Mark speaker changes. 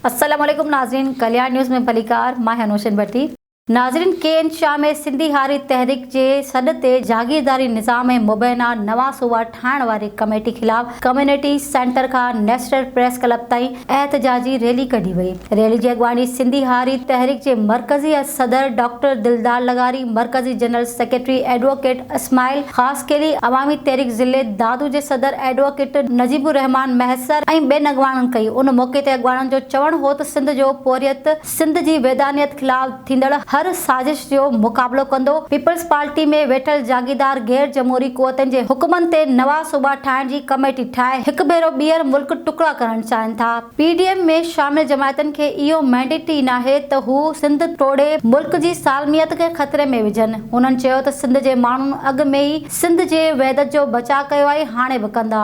Speaker 1: السلام عليڪم ناظرين ڪلياڻ نيوز ۾ ڀليڪار مان آهيان نوشين ڀٽي. ناظرين ڪي اين شاهه ۾ سنڌي هاري تحريڪ جي سڏ تي جاگيرداري نظام ۽ مبينا نوان صوبا ٺاهڻ واري ڪميٽي خلاف ڪميونٽي سينٽر کان نيشنل پريس ڪلب تائين احتجاجي ريلي ڪڍي وئي. ريلي جي اڳواڻي سنڌي هاري تحريڪ جي مرڪزي صدر ڊاڪٽر دلدار لغاري، مرڪزي general secretary advocate Ismail Khaskheli, Awami Tehreek ضلعي دادو جي صدر ايڊووڪيٽ نجيب الرحمان مهيسر ۽ ٻين اڳواڻن ڪئي. ان موقعي تي اڳواڻن جو چوڻ هو ته سنڌ جو پورهيت سنڌ جي ويدانيت خلاف ٿيندڙ هر سازش جو مقابلو ڪندو، پيپلز پارٽي ۾ ويٺل جاگيردار غير جمهوري قوتن جي حڪمن تي نوان صوبا ٺاهڻ جي ڪميٽي ٺاهي هڪ ڀيرو ٻيهر ملڪ ٽڪڙا ڪرڻ چاهين ٿا. پي ڊي ايم ۾ شامل جماعتن کي اهو مينڊيٽ ئي ناهي ته هو سنڌ ٽوڙي ملڪ جي سالميت کي خطري ۾ وجهن. هنن چيو ته سنڌ جي ماڻهن اڳ ۾ ئي سنڌ جي وحدت جو بچاء ڪيو آهي هاڻي به ڪندا.